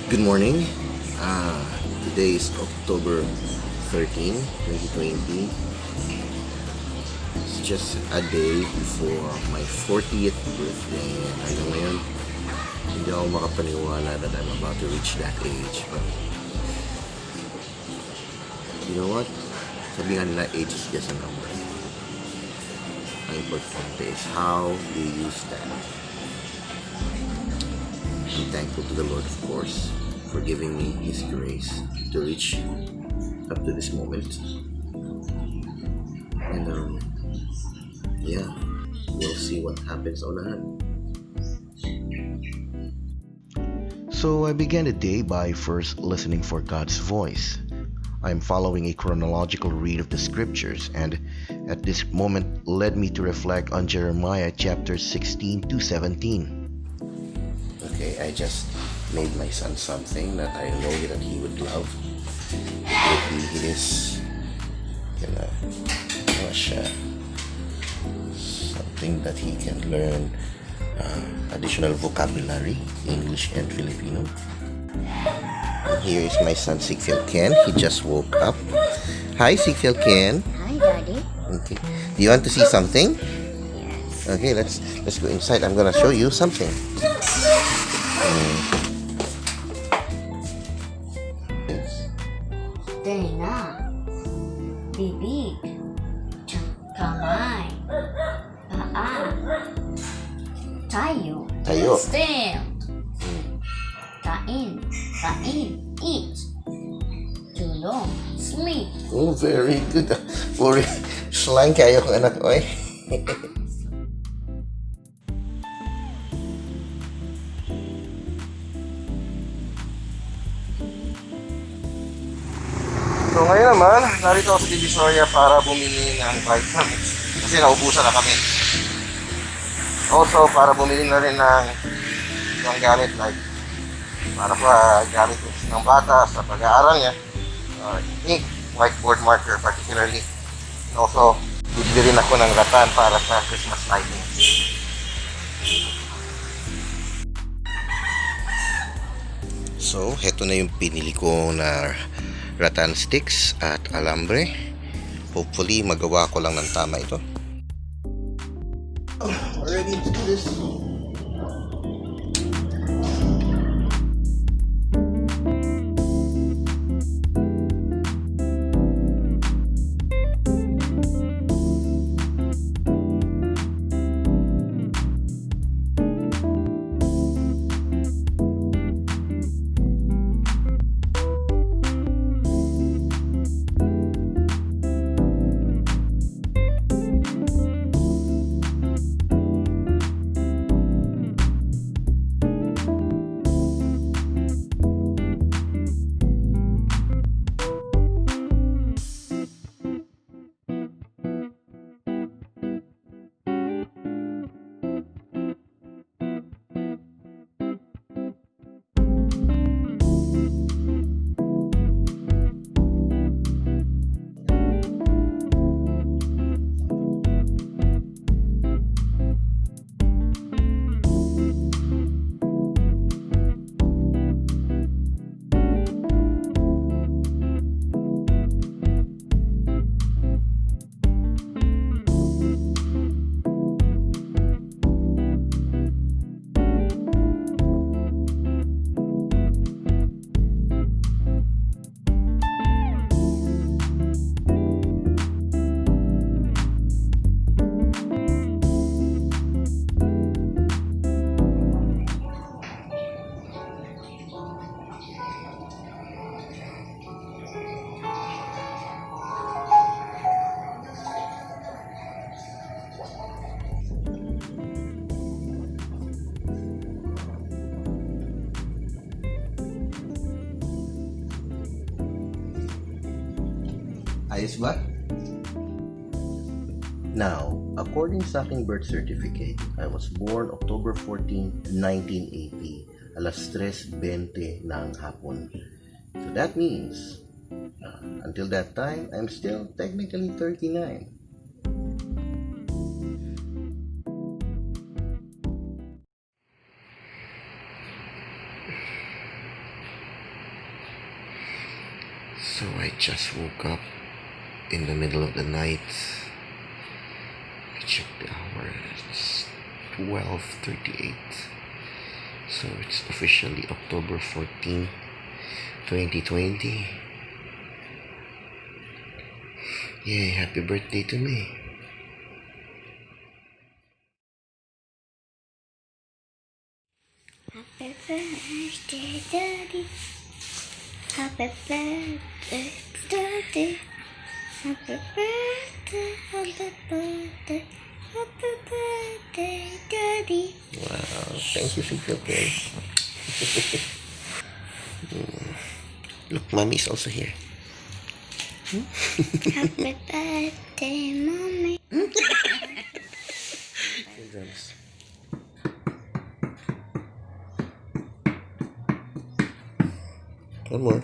Good morning. Today is October 13, 2020. It's just a day before my 40th birthday. And hanggang ngayon, hindi ako makapaniwala that I'm about to reach that age. But, you know what? Sabi nga nila, age is just a number. Ang importante is how do you use that. I'm thankful to the Lord, of course, for giving me His grace to reach up to this moment. And yeah, we'll see what happens on ahead. So I began the day by first listening for God's voice. I'm following a chronological read of the scriptures, and at this moment led me to reflect on Jeremiah chapter 16 to 17. Okay, I just made my son something that I know that he would love. It would be his, something that he can learn additional vocabulary, English and Filipino. And here is my son Sigfield Ken. He just woke up. Hi, Sigfield Ken. Hi, Daddy. Okay. Do you want to see something? Yes. Okay, let's go inside. I'm gonna show you something. Yes. Tenga. Bibig. Kamay. Paa. Tayo. Tayo. Stand. Kain. Kain. Eat. Tulog. Sleep. Oh, very good. Puri slang kayo kung anak ko eh. So ngayon naman, narito ako sa Divisoria para bumili ng vitamins kasi naubusan na kami. Also, para bumili na rin ng ibang gamit like para pa gamit ng bata sa pag-aaral niya. Ink, whiteboard marker particularly. And also, bibili rin ako ng ratan para sa Christmas lighting. So, heto na yung pinili ko na rattan sticks at alambre. Hopefully, magawa ko lang ng tama ito. Ready to do this. Ayos ba? Now, according sa aking birth certificate, I was born October 14, 1980, alas 3:20 ng hapon. So that means, until that time, I'm still technically 39. So I just woke up in the middle of the night. I checked the hour. It's 12:38. So it's officially October 14, 2020. Yay, happy birthday to me. Happy birthday, Daddy. Happy birthday, Daddy. Happy birthday, happy birthday, happy birthday, Daddy. Wow, thank you, Sigapin. Look, Mommy's also here. Happy birthday, Mommy. Drums. One more.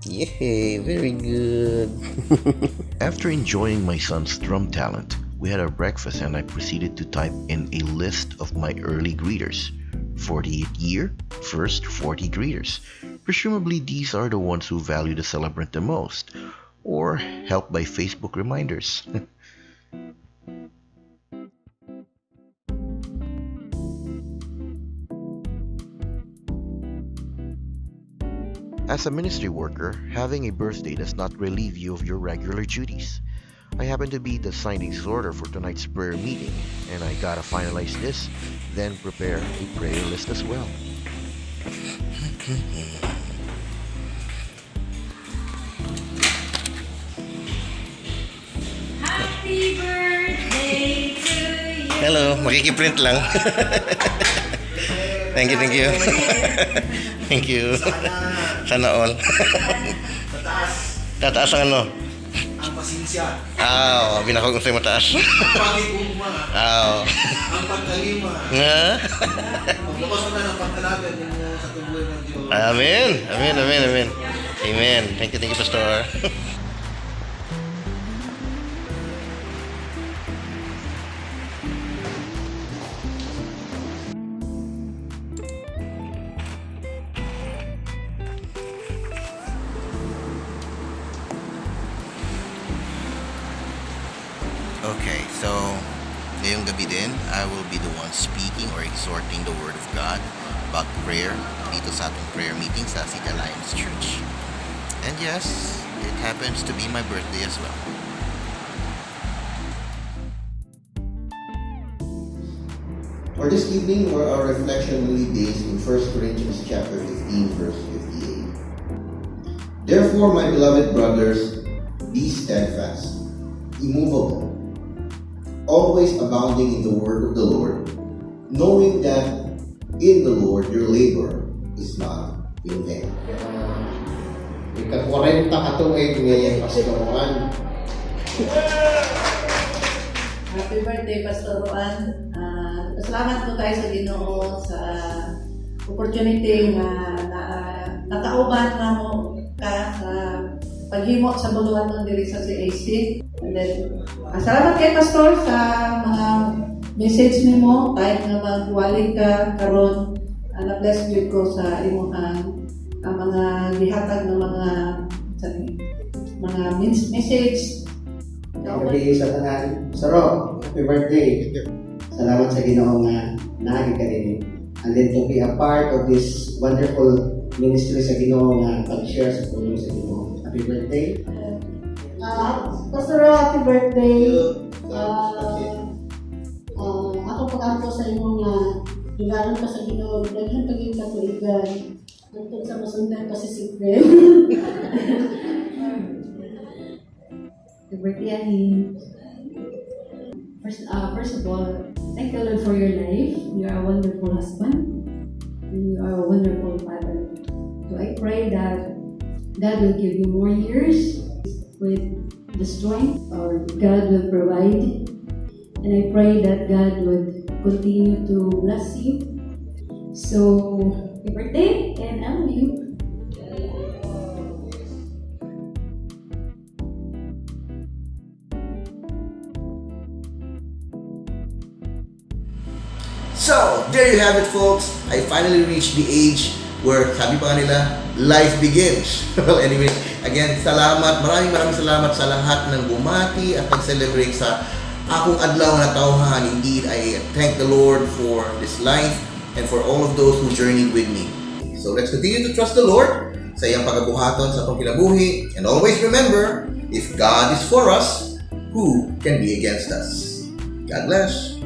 Yay, very good. After enjoying my son's drum talent, we had our breakfast and I proceeded to type in a list of my early greeters. 48th year, first 40 greeters. Presumably these are the ones who value the celebrant the most, or helped by Facebook reminders. As a ministry worker, having a birthday does not relieve you of your regular duties. I happen to be the signing exhorter for tonight's prayer meeting, and I gotta finalize this, then prepare a prayer list as well. Happy birthday to you. Hello, makikiprint lang. Thank you, thank you. Thank you. Sana all. Tataas ang ano? Ang pasensya, Binakog ko sa'yo mataas. ang pagigugma, ang pagkalima. Nga? Maglabas mo na ng pagkalagan mo sa tubuhay ng Diyos. Amen. Amen, amen, amen. Amen. Thank you, Pastor. Okay, so ngayong gabi din, I will be the one speaking or exhorting the Word of God about prayer dito sa ating prayer meeting sa City Alliance Church. And yes, it happens to be my birthday as well. For this evening, our reflection will be based in 1 Corinthians chapter 15, verse 58. Therefore, my beloved brothers, be steadfast, immovable, always abounding in the word of the Lord, knowing that in the Lord your labor is not in vain. Kumakware-kwarenta katuig ni Pastor Juan. Happy birthday, Pastor Juan. Pasalamat po tayo sa Ginoo sa opportunity na nakauban na mo ka sa paghimo sa buluhan ng diri sa CAC. And then, salamat kay Pastor sa mga message nimo kahit nga magwali ka karon. Na-bless gyud ko sa imong mga gihatag ng mga message. Happy sa tanan. Saro, happy birthday. Salamat sa Ginoo nga naagi ka din. And then to be a part of this wonderful ministry sa Ginoo nga pag-share sa tulong sa Ginoo. Happy birthday. Pastor, happy birthday. Ako pag-ako sa inyo nga hilaran ka sa Ginoo, daghan paging katuigan. Nagtod sa masundan kasi si Fred. Happy birthday, Annie. First of all, thank the Lord for your life. You are a wonderful husband. And you are a wonderful father. So I pray that God will give you more years with the strength or God will provide. And I pray that God would continue to bless you. So, happy birthday and I love you. So, there you have it, folks. I finally reached the age where sabi pa nga nila, life begins. Well, anyway, again, salamat, maraming salamat sa lahat ng bumati at nag-celebrate sa akong adlaw na tawhan. Indeed, I thank the Lord for this life and for all of those who journeyed with me. So let's continue to trust the Lord sa iyang pagabuhaton sa atong kinabuhi. And always remember, if God is for us, who can be against us? God bless.